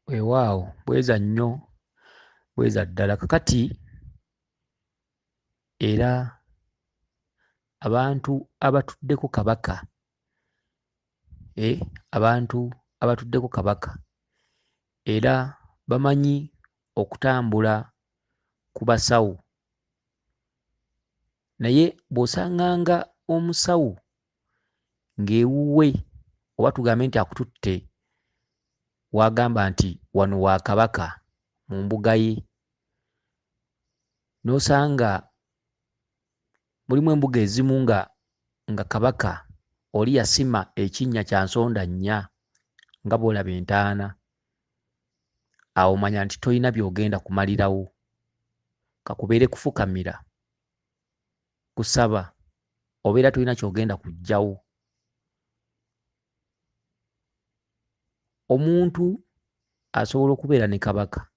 Weewaawo bweza nnyo bweza ddala. Kakati era abantu abatuddeko Kabaka, abantu abatuddeko Kabaka era bamanyi okutambula ku basawo, naye bw'osanganga omusawo ng'ewuwe oba tugambe nti akututte w'agamba nti wano wa Kabaka mu mbuga ye, n'osanga mulimu embuga ezimu nga Kabaka oli yasima ekinnya kya nsonda nnya nga bw'olaba entaana, awo manya nti toyina by'ogenda kumalirawo, ka kubeere kufukamira, kusaba, obeera tolina ky'ogenda kuggyawo. Omuntu asobola okubeera ne Kabaka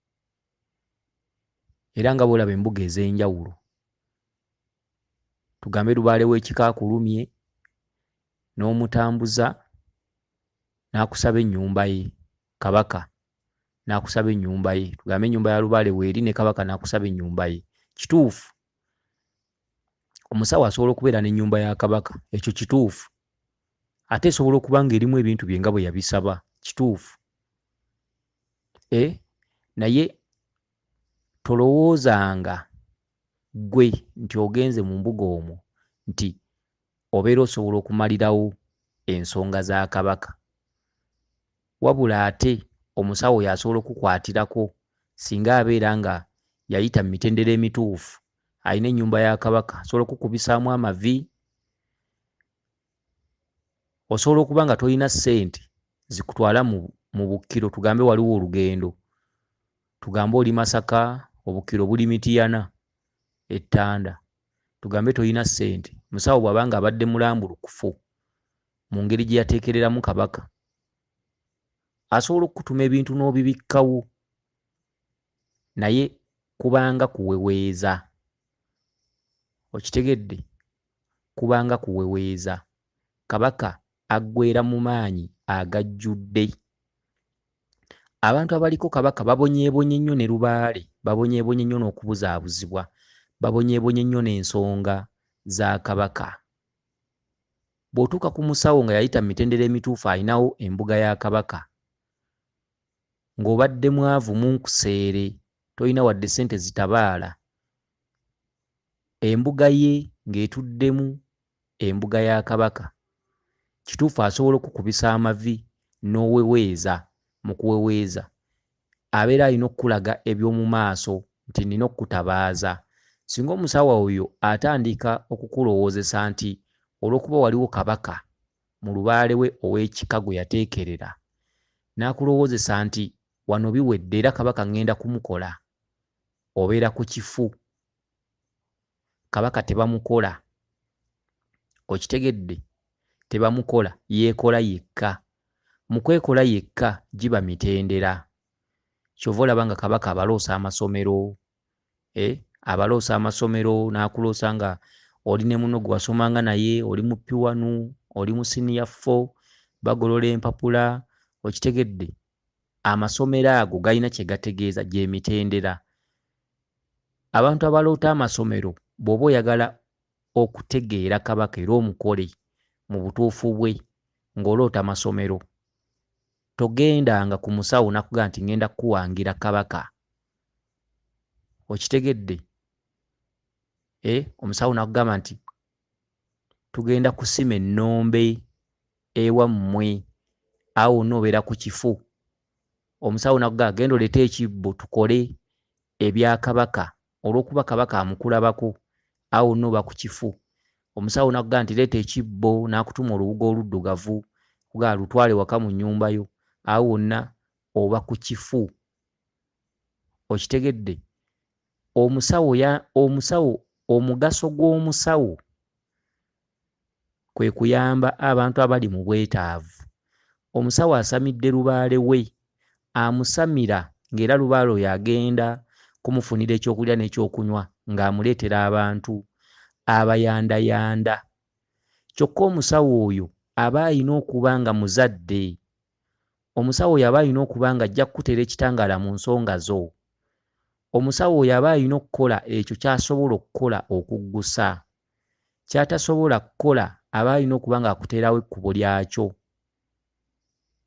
era nga bw'olaba embuga ez'enjawulo, tugambe lubaale w'ekika akulumye n'omutambuza n'akusaba ennyumba ye, Kabaka n'akusaba ennyumba ye, tugambe ennyumba ya lubaale weeri ne Kabaka n'akusaba ennyumba ye, kituufu. Omusawo asobola okubeera n'ennyumba ya Kabaka, ekyo kituufu. Ate esobola okuba ng'erimu ebintu bye nga bwe yabisaba, kituufu. Naye tolowoozanga ggwe nti ogenze mu mbuga omwo nti obeera osobola okumalirawo ensonga za Kabaka. Wabula ate omusawo y'asobola okukukwatirako singa abeera nga yayita mu mitendera emituufu, alina ennyumba ya Kabaka, asobola okukukubisaamu amavi. Osobola okuba nga tolina ssente zikutwala mu Bukkiro, tugambe waliwo olugendo, tugambe oli Masaka, Obukkiro buli Mityana e Ttanda, tugambe tolina ssente, musawo bw'aba nga abadde mulambulukufu mu ngeri gye yateekereramu Kabaka, asobola okukutuma ebintu n'obibikkawo, naye kubanga kuweweeza. Okitegedde? Kubanga kuweweeza. Kabaka aggweera mu maanyi agajjudde. Abantu abaliko Kabaka babonyeebonye nnyo ne lubaale, babonyeebonye nnyo n'okubuzaabuzibwa, babonyeebonye nnyo n'ensonga za Kabaka. Bw'otuuka ku musawo nga yayita mu mitendera emituufu alinawo embuga ya Kabaka, ng'obadde mwavu munkuseere, tolina wadde ssente zitabaala, embuga ye ng'etuddemu embuga ya Kabaka, kituufu asobola okukubisa amavi n'oweweeza. Mu kuweweeza abeera alina okukulaga eby'omu maaso nti nnina okukutabaaza. Singa omusawo oyo atandika okukulowoozesa nti olw'okuba waliwo Kabaka mu lubaale we ow'ekika gwe yateekerera, n'akulowoozesa nti wano biwedde era Kabaka ŋŋenda kumukola, obeera ku kifu. Kabaka tebamukola. Okitegedde? Tebamukola, yeekola yekka. Mu kwekola yekka giba mitendera. Ky'ova olaba nga Kabaka abaloosa amasomero, abaloosa amasomero n'akuloosa nga oli ne munno gwe wasomanga naye, oli mu P1, oli mu siniya 4, bagolola empapula, okitegedde? Amasomero ago galina kye gategeeza, gy'emitendera. Abantu abaloota amasomero bw'oba oyagala okutegeera Kabaka era omukole mu butuufu bwe ng'oloota masomero, togendanga ku musawo n'akugamba nti ŋŋenda kukuwangira Kabaka. Okitegedde? Omusawo n'akugamba nti tugenda kusima ennombe ewammwe, awo wonna obeera ku kifu. Omusawo n'akugamba genda oleete ekibbo tukole ebya Kabaka, olw'okuba Kabaka amukulabako, awo wonna oba ku kifu. Omusawo n'akugamba nti leeta ekibbo, n'akutuma olubugo oluddugavu, akugamba lutwale waka mu nnyumba yo, awo wonna oba ku kifu. Okitegedde? Omusawo, omugaso gw'omusawo kwe kuyamba abantu abali mu bwetaavu. Omusawo asamidde lubaale we, amusamira ng'era lubaale oyo agenda kumufunira ekyokulya n'ekyokunywa ng'amuleetera abantu abayandayanda. Kyokka omusawo oyo aba alina okuba nga muzadde. Omusawo oyo aba alina okuba nga ajja kukuteera ekitangaala mu nsonga zo. Omusawo oyo aba alina okukola ekyo ky'asobola okukola okuggusa. Ky'atasobola kukola aba alina okuba ng'akuteerawo ekkubo lyakyo.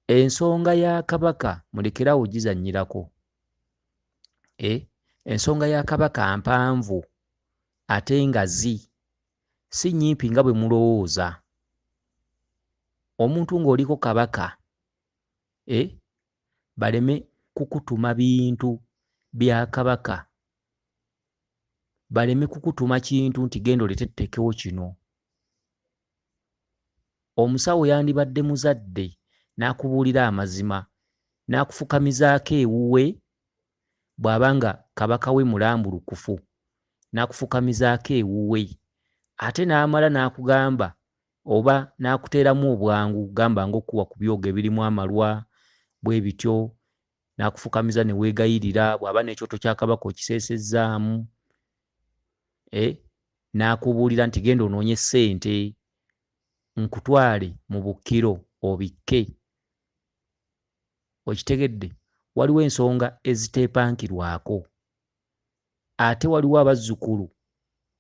Ensonga ya Kabaka mulekere awo ogizannyirako. Eh, ensonga ya Kabaka mpanvu ate ngazi, si nnyimpi nga bwe mulowooza. Omuntu ng'oliko Kabaka, eh, baleme kukutuma bintu bya Kabaka, baleme kukutuma kintu nti genda oleete tuteekewo kino. Omusawo yandibadde muzadde n'akubuulira amazima, n'akufukamizaako ewuwe bw'aba nga Kabaka we mulambulukufu, n'akufukamizaako ewuwe ate n'amala n'akugamba oba n'akuteeramu obwangu gamba ng'okukuwa ku byogo ebirimu amalwa bwe bityo, n'akufukamiza ne weegayirira, bw'aba n'ekyoto kya Kabaka okiseesezzaamu, eh, n'akubuulira nti genda onoonye ssente nkutwale mu Bukkiro obikke. Okitegedde? Waliwo ensonga eziteepankirwako. Ate waliwo abazzukulu,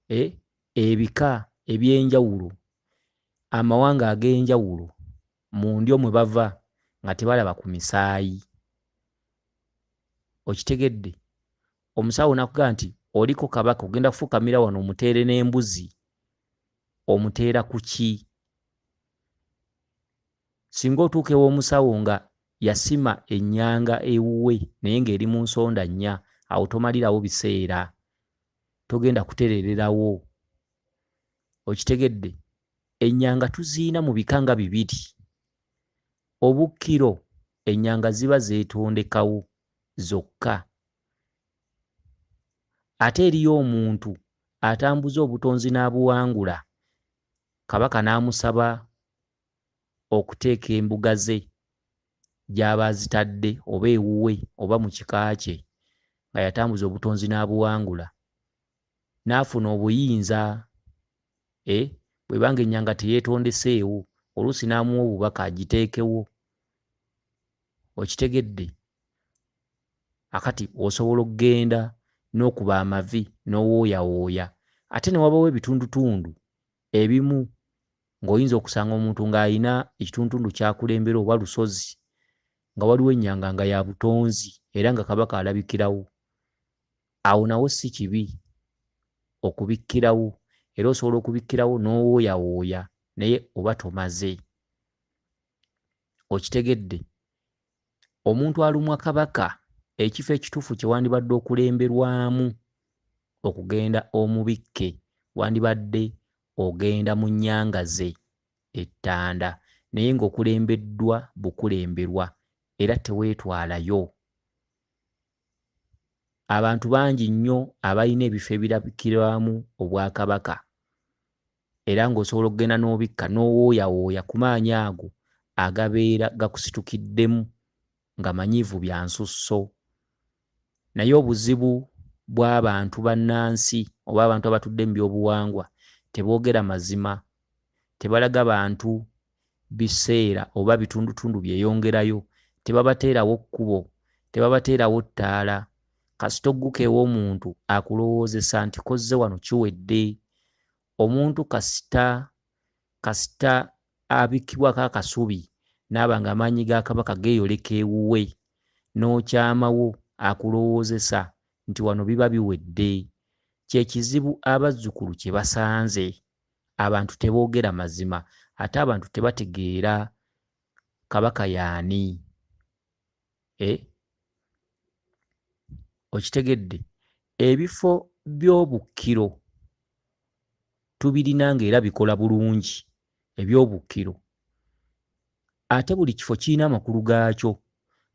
eh, ebika eby'enjawulo, amawanga ag'enjawulo mu ndyo mwe bava nga tebalaba ku misaayi. Okitegedde? Omusawo n'akugamba nti oliko Kabaka ogenda kufukamira wano omuteere n'embuzi. Omuteera ku ki? Singa otuuka ew'omusawo nga yasima ennyanga ewuwe naye ng'eri mu nsonda nnya, awo tomalirawo biseera. Togenda kutereererawo. Okitegedde? Ennyanga tuziyina mu bika nga bibiri. Obukkiro ennyanga ziba zeetondekawo zokka. Ate eriyo omuntu atambuza obutonzi n'abuwangula, Kabaka n'amusaba okuteeka embuga ze gy'aba azitadde oba ewuwe oba mu kika kye nga yatambuza obutonzi n'abuwangula n'afuna obuyinza, eh, bw'eba ng'ennyanga teyeetondeseewo oluusi n'amuwa obubaka agiteekewo. Okitegedde? Akati osobola okugenda n'okuba amavi n'owooyawooya ate ne wabawo ebitundutundu ebimu ng'oyinza okusanga omuntu ng'alina ekitundutundu ky'akulembera oba lusozi nga waliwo ennyanga nga ya butonzi era nga Kabaka alabikirawo. Awo nawo si kibi okubikkirawo era osobola okubikkirawo n'owooyawooya naye oba tomaze. Okitegedde? Omuntu alumwa Kabaka ekifo ekituufu kye wandibadde okulemberwamu okugenda omubikke wandibadde ogenda mu nnyanga ze e Ttanda naye ng'okulembeddwa bukulemberwa era teweetwalayo. Abantu bangi nnyo abalina ebifo ebirabikirwamu Obwakabaka era ng'osobola okugenda n'obikka n'owooyawooya ku maanyi ago agabeera gakusitukiddemu nga manyiivu bya nsusso. Naye obuzibu bw'abantu bannansi oba abantu abatudde mu byobuwangwa teboogera mazima, tebalaga bantu biseera oba bitundutundu byeyongerayo, tebabateerawo kkubo, tebabateerawo ttaala. Kasita ogguka ew'omuntu akulowoozesa nti kozze wano kiwedde. Omuntu kasita kasita abikkibwako akasubi n'aba ng'amaanyi ga Kabaka geeyoleka ewuwe n'okyamawo akulowoozesa nti wano biba biwedde. Kye kizibu abazzukulu kye basanze. Abantu teboogera mazima ate abantu tebategeera Kabaka y'ani. Eh? Okitegedde? Ebifo by'obukkiro tubirina ng'era bikola bulungi, eby'obukkiro. Ate buli kifo kirina amakulu gaakyo.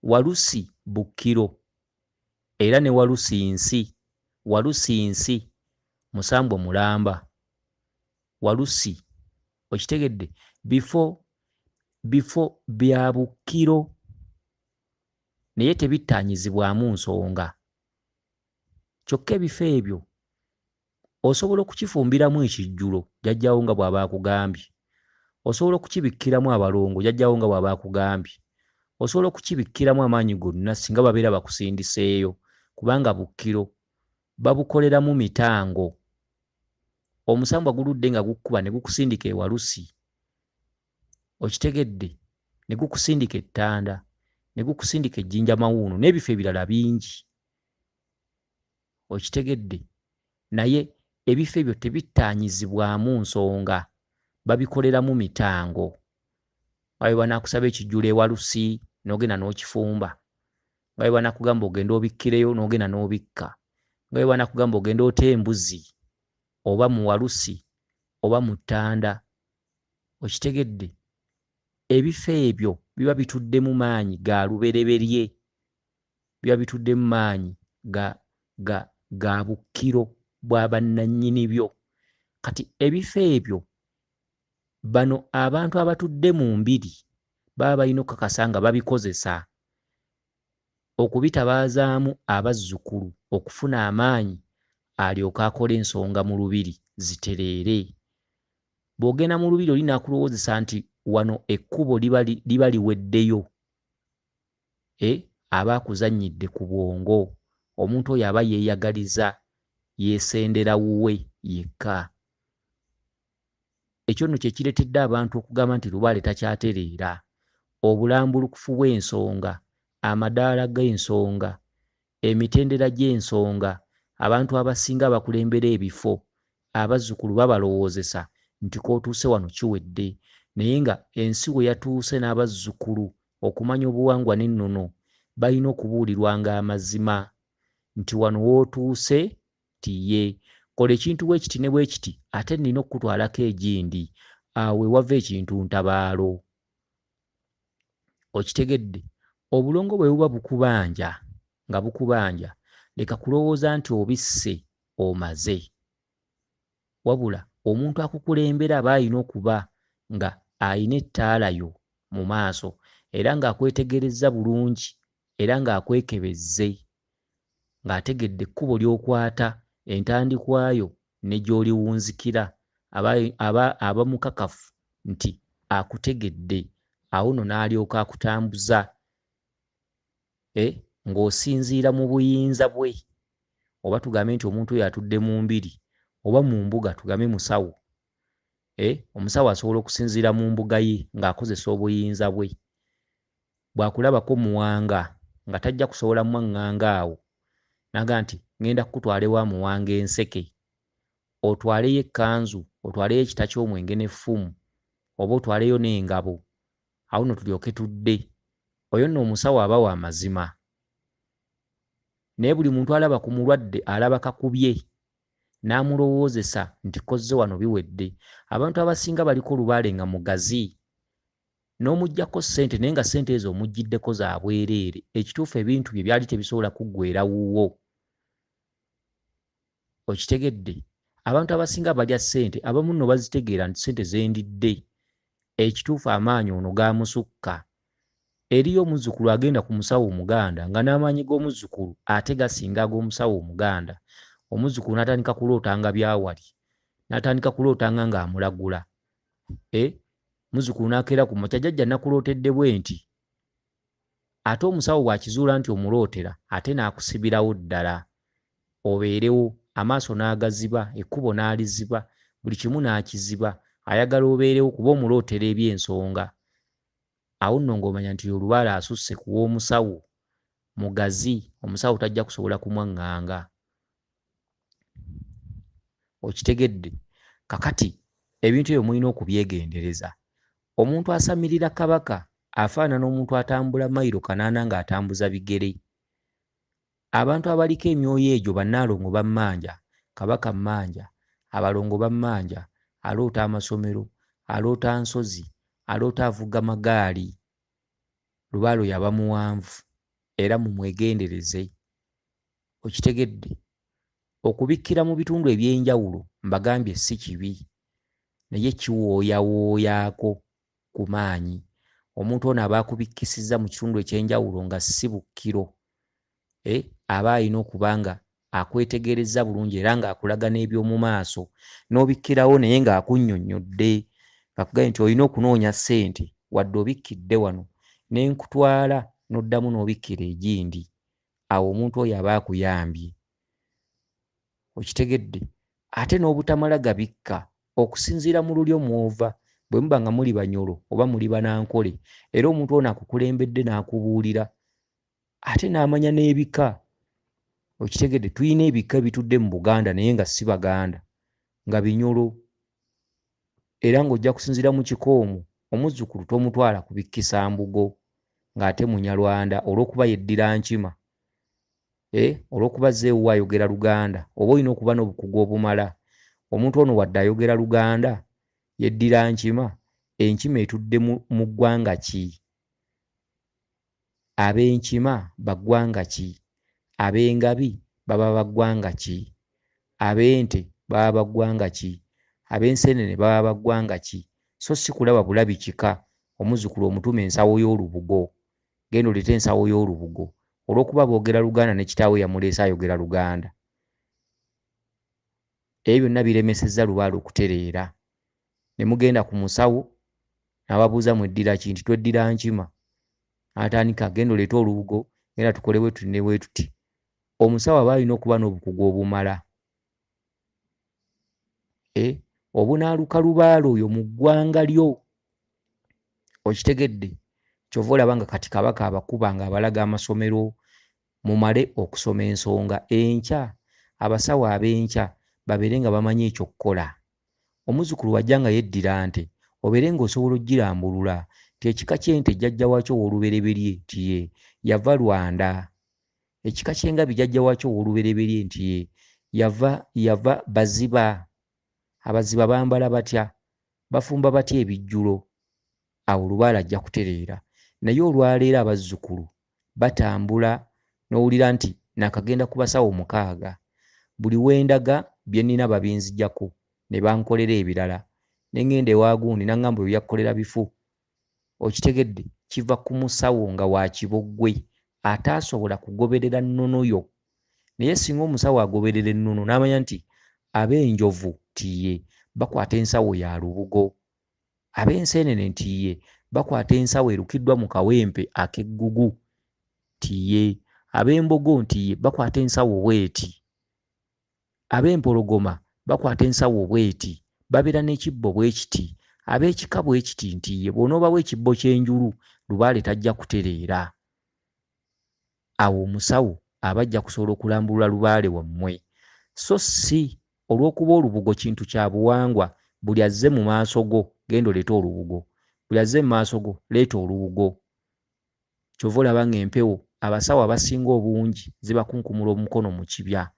Walusi Bukkiro era ne Walusi nsi. Walusi nsi musambwa mulamba. Walusi, okitegedde? Bifo, bifo bya Bukkiro naye tebittaanyizibwamu nsonga. Kyokka ebifo ebyo osobola okukifumbiramu ekijjulo jjajjaawo nga bw'aba akugambye. Osobola okukibikkiramu abalongo jjajjaawo nga bw'aba akugambye. Osobola okukibikkiramu amaanyi gonna singa babeera bakusindiseeyo, kubanga bukkiro babukoleramu mitango. Omusambwa guludde nga gukkuba ne gukusindika e Walusi, okitegedde, ne gukusindika e Ttanda, ne gukusindika e Jjinja Mawuuno n'ebifo ebirala bingi, okitegedde. Naye ebifo ebyo tebittaanyizibwamu nsonga, babikoleramu mitango. Nga bwe banaakusaba ekijjulo e Walusi n'ogenda n'okifumba, nga bwe banaakugamba ogende obikkireyo n'ogenda n'obikka, nga bwe banaakugamba ogende ote embuzi oba mu Walusi oba mu Ttanda, okitegedde. Ebifo ebyo biba bituddemu maanyi ga lubereberye, biba bituddemu maanyi ga, ga, ga bukkiro bwa bannannyini byo. Kati ebifo ebyo bano abantu abatudde mu mbiri baba balina okukakasa nga babikozesa okubitabaazaamu abazzukulu okufuna amaanyi alyoke akole ensonga mu lubiri zitereere. Bw'ogenda mu lubiri oli n'akulowoozesa nti wano ekkubo liba, liba liweddeyo, eh, aba akuzannyidde ku bwongo. Omuntu oyo aba yeeyagaliza, yeesendera wuwe yekka. Ekyo nno kye kireetedde abantu okugamba nti Lubaale takyatereera. Obulambulukufu bw'ensonga, amadaala g'ensonga, emitendera gy'ensonga, abantu abasinga abakulembera ebifo, abazzukulu babalowoozesa nti k'otuuse wano kiwedde. Naye nga ensi we yatuuse n'abazzukulu okumanya obuwangwa n'ennono, balina okubuulirwanga amazima nti wano w'otuuse nti ye kola ekintu bwe kiti ne bwe kiti ate nnina okukutwalako egindi. Awo we wava ekintu ntabaalo. Okitegedde? Obulongo bwe buba bukubanja nga bukubanja, leka kulowooza nti obisse omaze. Wabula omuntu akukulembera aba alina okuba nga alina ettaala yo mu maaso era ng'akwetegerezza bulungi era ng'akwekebezze ng'ategedde ekkubo ly'okwata, entandikwa yo ne gy'oliwunzikira, aba, aba, aba mukakafu nti akutegedde, awo nno n'alyoka akutambuza, eh, ng'osinziira mu buyinza bwe, oba tugambe nti omuntu oyo atudde mu mbiri oba mu mbuga, tugambe musawo, eh, omusawo asobola okusinziira mu mbuga ye ng'akozesa obuyinza bwe. Bw'akulabako Muwanga nga tajja kusobola mwaŋŋanga awo, n'agamba nti, ŋŋenda kukutwala ewa Muwanga e Nseke, otwaleyo ekkanzu, otwaleyo ekita ky'omwenge n'effumu, oba otwaleyo n'engabo, awo nno tulyoke tudde. Oyo nno omusawo aba wa mazima. Naye buli muntu alaba ku mulwadde alaba kakubye, n'amulowoozesa nti kozze wano biwedde. Abantu abasinga baliko lubaale nga mugazi, n'omuggyako ssente naye nga ssente ezo omuggyiddeko za bwereere. Ekituufu ebintu bye byali tebisobola kuggweera wuwo. Okitegedde? Abantu abasinga balya ssente, abamu nno bazitegeera nti ssente ze ndidde. Ekituufu amaanyi ono gaamusukka. Eriyo omuzzukulu agenda ku musawo Omuganda nga n'amaanyi g'omuzzukulu ate gasinga ag'omusawo Omuganda. Omuzzukulu n'atandika kulootanga bya wali, n'atandika kulootanga ng'amulagula. Eh, muzzukulu n'akeera ku makya, jjajja nakulootedde bwenti. Ate omusawo bw'akizuula nti omulootera ate n'akusibirawo ddala obeerewo, amaaso n'agaziba, ekkubo n'aliziba, buli kimu n'akiziba. Ayagala obeerewo kuba omulootera eby'ensonga. Awo nno ng'omanya nti oyo lubaale asusse ku w'omusawo, mugazi, omusawo tajja kusobola kumwaŋŋanga. Okitegedde? Kakati ebintu ebyo mulina okubyegendereza. Omuntu asamirira Kabaka afaanana omuntu atambula mayiro kanaana ng'atambuza bigere. Abantu abaliko emyoyo egyo bannaalongo bammanja, Kabaka mmanja, abalongo bammanja, aloota amasomero, aloota nsozi, aloota avuga magaali. Lubaale oyo aba muwanvu era mumwegendereze. Okitegedde? Okubikkira mu bitundu eby'enjawulo mbagambye si kibi naye kiwooyawooyaako ku maanyi. Omuntu ono aba akubikkisizza mu kitundu eky'enjawulo nga si bukkiro, eh, aba alina okuba nga akwetegerezza bulungi era ng'akulaga n'eby'omu maaso n'obikkirawo naye ng'akunnyonnyodde ng'akugambye nti olina okunoonya ssente wadde obikkidde wano Ne nkutwala n'oddamu n'obikkira egindi. Awo omuntu oyo aba akuyambye. Okitegedde? Ate n'obutamala gabikka okusinziira mu lulyo mw'ova, bwe muba nga muli Banyoro oba muli Banankole, era omuntu ono akukulembedde n'akubuulira ate n'amanya n'ebika. Okitegedde? Tulina ebika ebitudde mu Buganda naye nga si Baganda, nga Binyoro. Era ng'ojja kusinziira mu kika omwo, omuzzukulu tomutwala kubikkisa mbugo ng'ate Munyarwanda olw'okuba yeddira Nkima. Eh, olw'okuba azze ewuwo ayogera Luganda, oba olina okuba n'obukugu obumala. Omuntu ono wadde ayogera Luganda, yeddira Nkima, Enkima etudde mu, mu ggwanga ki? Ab'Enkima ba ggwanga ki? Ab'Engabi baba ba ggwanga ki? Ab'Ente baba ba ggwanga ki? Ab'Enseenene baba ba ggwanga ki? So si kulaba bulabi kika, omuzzukulu omutume ensawo y'olubugo. Genda oleete ensawo y'olubugo. Olw'okuba boogera Luganda ne kitaawe yamuleese ayogera Luganda. Ebyo byonna biremesezza Lubaale okutereera. Ne mugenda ku musawo n'ababuuza mweddira ki nti tweddira Nkima. N'atandika genda oleete olubugo, genda tukole bwe tuti ne bwe tuti. Omusawo aba alina okuba n'obukugu obumala. E, obunaaluka Lubaale oyo mu ggwanga lyo. Okitegedde? Ky'ova olaba nga kati Kabaka abakuba ng'abalaga amasomero mumale okusoma ensonga enkya abasawo ab'enkya babeere nga bamanyi eky'okukola. Omuzzukulu bw'ajja nga yeddira nte obeere ng'osobola okugirambulula nti ekika ky'ente jjajja waakyo ow'olubereberye nti ye yava Rwanda. Ekika ky'engabi jjajja waakyo ow'olubereberye nti ye yava yava Baziba. Abaziba bambala batya? Bafumba batya ebijjulo? Awo Lubaale ajja kutereera. Naye olwaleero abazzukulu batambula n'owulira nti naakagenda ku basawo mukaaga. Buli we ndaga bye nnina babinzigyako ne bankolera ebirala. Ne ng'enda ewa gundi n'angamba oyo by'akukolera bifu. Okitegedde? Kiva ku musawo nga wa kiboggwe ataasobola kugoberera nnono yo. Naye singa omusawo agoberera ennono n'amanya nti ab'enjovu nti ye bakwata ensawo ya lubugo, ab'enseenene nti ye bakwata ensawo erukiddwa mu kawempe ak'eggugu nti ye ab'embogo nti ye bakwata ensawo bw'eti, ab'empologoma bakwata ensawo bw'eti, babeera n'ekibbo bwe kiti, ab'ekika bwe kiti nti ye bw'onoobawa ekibbo ky'enjulu Lubaale tajja kutereera. Awo omusawo aba ajja kusobola okulambulula lubaale wammwe. So si olw'okuba olubugo kintu kya buwangwa, buli azze mu maaso go genda oleete olubugo, buli azze mu maaso go leeta olubugo. Ky'ova olaba ng'empewo abasawo abasinga obungi zibakunkumula omukono mu kibya.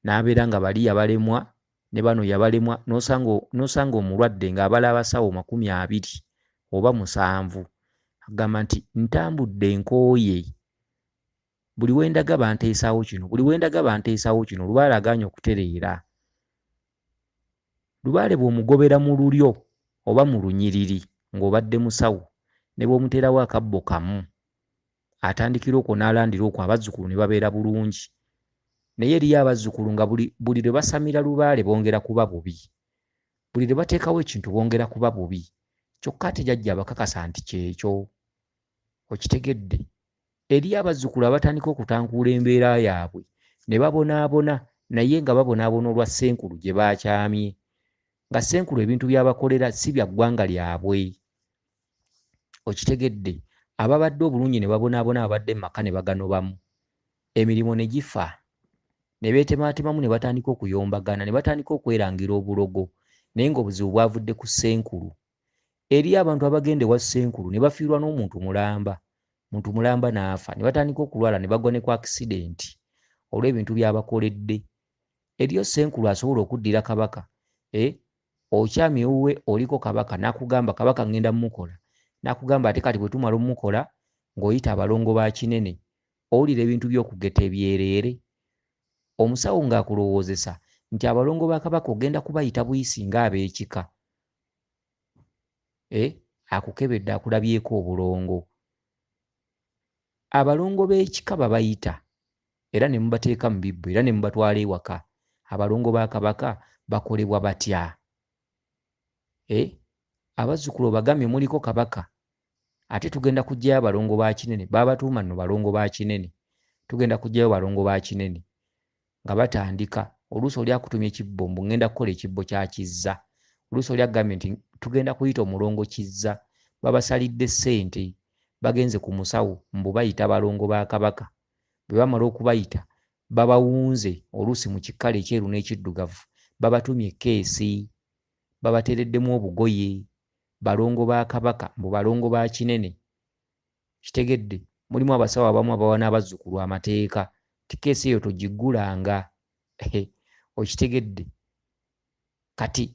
N'abeera nga bali yabalemwa ne bano yabalemwa n'osanga n'osanga omulwadde ng'abala abasawo 20 oba musanvu. Agamba nti ntambudde nkooye. Buli we ndaga banteesaawo kino, buli we ndaga banteesaawo kino, Lubaale agaanye okutereera. Lubaale bw'omugobera mu lulyo oba mu lunyiriri ng'obadde musawo ne bw'omuteerawo akabbo kamu atandikira okwo n'alandira okwo abazzukulu ne babeera bulungi. Naye eriyo abazzukulu nga buli buli lwe basamira Lubaale bongera kuba bubi. Buli lwe bateekawo ekintu bongera kuba bubi. Kyokka ate jjajja abakakasa nti kyekyo. Okitegedde? Eriyo abazzukulu abatandika okutankuula embeera yaabwe ne babonaabona naye nga babonaabona olwa Ssenkulu gye baakyamye. Nga Ssenkulu ebintu by'abakolera si bya ggwanga lyabwe. Okitegedde? Ababadde obulungi ne babonaabona ababadde mu maka ne baganobamu. Emirimu ne gifa. Ne beetemaatemamu ne batandika okuyombagana ne batandika okwerangira obulogo naye ng'obuzibu bwavudde ku Ssenkulu. Eriyo abantu abagenda ewa Ssenkulu ne bafiirwa n'omuntu mulamba, muntu mulamba n'afa ne batandika okulwala ne bagwa ne ku akisidenti olw'ebintu by'abakoledde. Eriyo Ssenkulu asobola okuddira Kabaka, eh, okyamye ewuwe oliko Kabaka n'akugamba Kabaka ngenda mmukola, n'akugamba ate kati bwe tumala ommukola ng'oyita abalongo ba Kinene, owulira ebintu by'okugeta ebyereere? Omusawo ng'akulowoozesa nti abalongo ba Kabaka ogenda kubayita buyisi ng'ab'ekika. Eh, akukebedde akulabyeko obulongo. Abalongo b'ekika babayita era ne mubateeka mu bibbo era ne mubatwala ewaka. Abalongo ba Kabaka bakolebwa batya? Eh, abazzukulu obagambye muliko Kabaka. Ate tugenda kuggyayo abalongo ba Kinene, baabatuuma nno balongo ba Kinene. Tugenda kuggyayo balongo ba Kinene nga batandika. Oluusi oli akutumye kibbo mbu ŋŋenda kukola ekibbo kya Kizza. Oluusi oli akugambye nti tugenda kuyita omulongo Kizza. Babasalidde ssente, bagenze ku musawo mbu bayita balongo ba Kabaka. Bwe bamala okubayita babawunze oluusi mu kikkala ekyeru n'ekiddugavu, babatumye kkeesi, babateereddemu obugoye, balongo ba Kabaka mbu balongo ba Kinene. Kitegedde mulimu abasawo abamu abawa n'abazzukulu amateeka nti kkeesi eyo togiggulanga. Okitegedde? Kati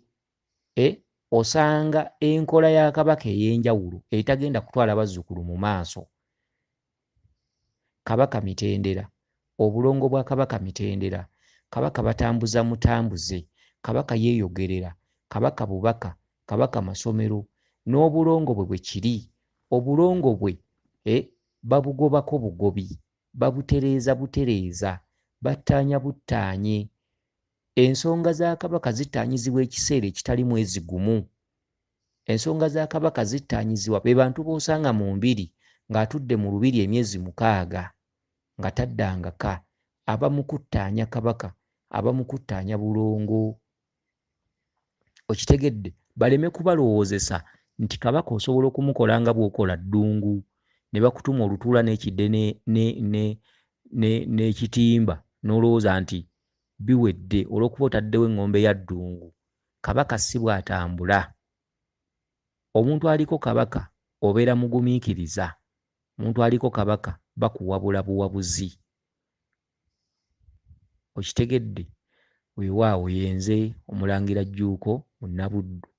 e osanga enkola ya Kabaka ey'enjawulo etagenda kutwala bazzukulu mu maaso. Kabaka mitendera, obulongo bwa Kabaka mitendera, Kabaka batambuza mutambuze, Kabaka yeeyogerera, Kabaka bubaka, Kabaka masomero, n'obulongo bwe bwe kiri. Obulongo bwe e babugobako bugobi, babutereeza butereeza, battaanya buttaanye. Ensonga za Kabaka zittaanyizibwa ekiseera ekitali mwezi gumu. Ensonga za Kabaka zittaanyizibwa be bantu b'osanga mu mbiri ng'atudde mu lubiri emyezi mukaaga nga taddangaka, aba mu kuttaanya Kabaka, aba mu kuttaanya bulongo. Okitegedde? Baleme kubalowoozesa nti Kabaka osobola okumukola nga bw'okola Ddungu ne bakutuma olutuula n'ekidde n'ekitimba n'olowooza nti biwedde olw'okuba otaddewo eŋŋombe ya Ddungu. Kabaka si bw'atambula. Omuntu aliko Kabaka obeera mugumiikiriza. Omuntu aliko Kabaka bakuwabula buwabuzi. Okitegedde? Weewaawo yenze Omulangira Jjuuko Munnabuddu.